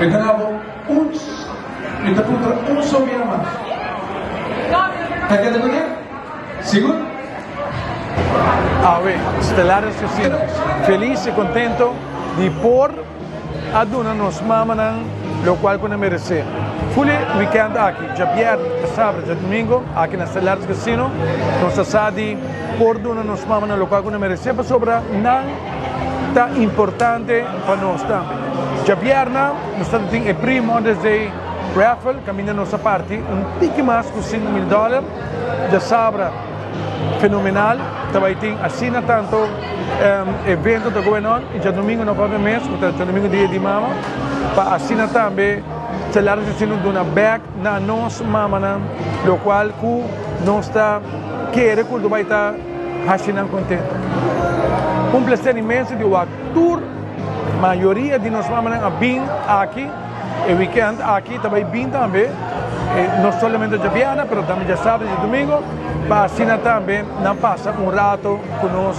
Mi ta bo un, mi ta puntra un so bia mas. Ta keda kuné? Sigur? Awe, Stellaris Casino, felis y contento di por a duna nos mamanan locual cu nan merece. Ful e weekend aki, djabièrnè, djasabra, djadumingo, aki na Stellaris Casino, nos ta sa di por duna nos mamanan locual cu nan merece pasobra nan ta importante pa nos tambe. Djabièrnè nos ta tin e pre-Mother's Day raffle caminda nos a parti un tiki mas cu 5000 dollar. Djasabra fenomenal, ta bai tin asina tanto evento ta going on y djadomingo no papia mes cu ta djadomingo dia di mama pa asina tambe Stellaris Casino duna bek na nos mamanan locual cu nos ta kere cu lo bai ta haci nan contento. Un placer inmenso di wak tur mayoria di nos mamanan a bin aki. E weekend aki ta bai bin tambe, no solamente djabièrnè pero tambe djasabra i djadumingu, pa asina tambe nan pasa un rato ku nos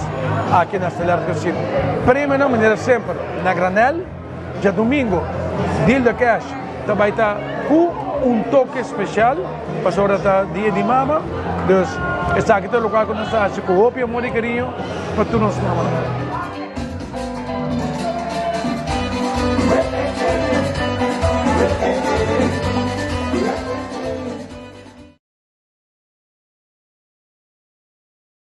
aki na Stellaris Casino. Premionan manera semper na granel, djadumingu Deal the Cash ta bai ta ku un toke spesial pasobra ta dia di mama, dus esaki ta lokual ku nos ta hasi ku hopi amor i kariño pa tur nos mamanan.